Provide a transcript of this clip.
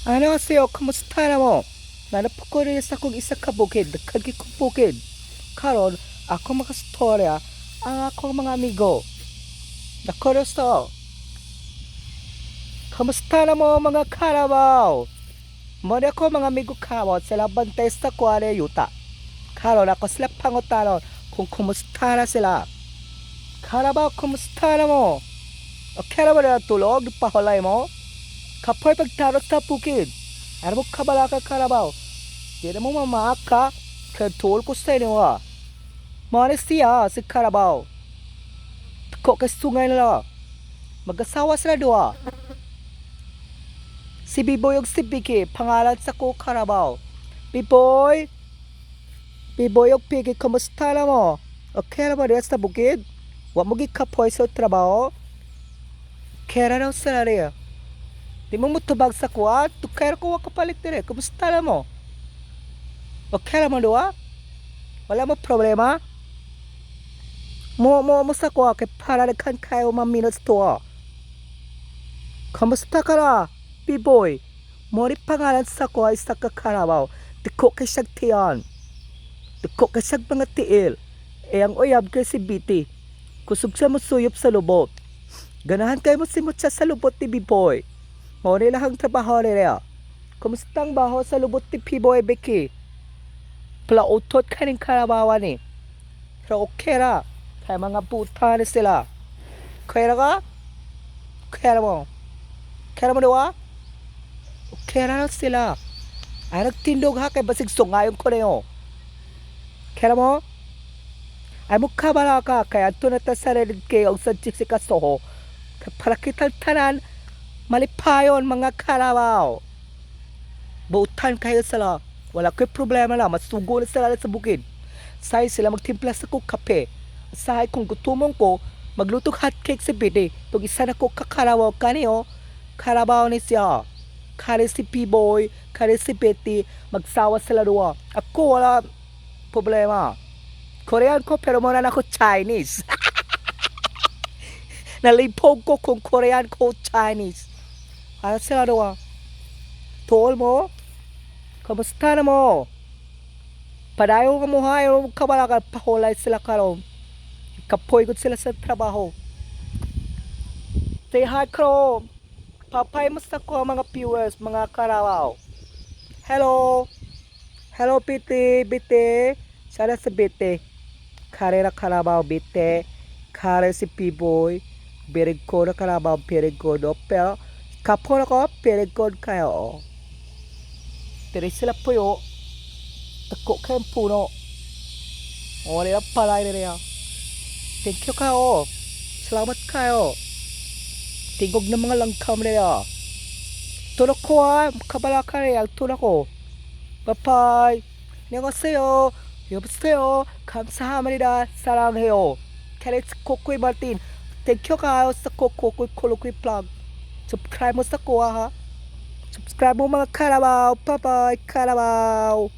안녕하세요. Kumusta na mo? Naa pa ko sa akong isa ka bukid, daghan kay kong bukid. Karon, ako makastorya ang akong mga amigo. Nakuryoso. Kamusta na mo, mga karabaw? Mo ni ako mga amigo karabaw, sila bantay sa kuwari yuta. Karon ako sila pangutanon kung kumusta na sila. Karabaw, kumusta na mo? Okay na ba na tulog? Paholay mo? Kapoy pagtarot sa bukid. Ano mo kabalaka, karabaw? Di na mo mamaka. Kaya ko sa inyo ah. Mao siya si Karabaw. Ko kay sungay nila. Mag-asawa sila duha. Si Biboy ug si Vicky, pangalan sa ko Karabaw. Biboy! Biboy ug Vicky, kumusta na mo? Okay na ba diya sa bukid? Wa mo gikapoy sa trabaho? Kera raw sila riya. Di mo mutubag sa kuha, tukay ko wa kapalit dire. Kumusta na mo? Okay ra mo duha? Wala mo problema? Mo mo mo sa kuha kay para daghan kayo mga minutes to. Kamusta ka na, B-boy? Mo ni pangalan sa kuha isa ka karabaw. Dako kay siyag tiyan. Dako kay siyag mga tiil. E ang uyab kay si Biti. Kusog siya mo suyop sa lubot. Ganahan kayo mo simot siya sa lubot ni B-boy. Mo ni lahang trabaho nila. Kumusta ang baho sa lubot ni P-boy, Becky? Palautot kaning karabawan ni. Pero okay ra. Kaya mga puta ni sila. Kaya ra ka? Kaya mo? Kaya mo diwa? Okay ra na sila. Ay nagtindog ha kay basig sungayon ko na yun. Kaya mo? Ay mo kabala ka kaya ato na ta sa kay og sa Jessica Soho. Kay para kitang tanan malipayon, mga karabaw. Buutan kayo sila. Wala ko'y problema na. Masugo na sila sa bukid. Say sila magtimpla sa ko kape. Say kung gutumon ko, magluto hot cake sa bidi. Tug isa na ko kakarabaw kaniyo. Karabaw ni siya. Kare si P-Boy, kare si Betty, magsawa sila duwa. Ako wala problema. Korean ko pero muna na ako Chinese. Nalipog ko kung Korean ko Chinese. Ano sila duwa? Tuol mo? Kamusta na mo? Padayon ka mo ha, ayaw kabala ka, pahulay sila karon. Kapoy ko sila sa trabaho. Say hi, Kro. Papay mo sa ko mga viewers, mga karabaw. Hello. Hello, Biti, Biti. Sana sa Biti. Kare na karabaw, Biti. Kare si P-Boy. Very good na karabaw, very good. Oh, pero, kapo na ko, very good kayo. Oh. Diri sila puyo. Dako kayong puno. O, wala palay nila. Thank you kayo. Salamat kayo. Tingog ng mga langkam nila. Tulog ko ha. Kabala ka rin. Tulog ko. Bye-bye. 안녕하세요. 여보세요. 감사합니다. 사랑해요. 캐리츠 코코이 마틴. Thank you kayo sa Kokoy Kolokoy Vlog. Subscribe mo sa ko ha. Subscribe mo, mga karabaw. Bye-bye, karabaw.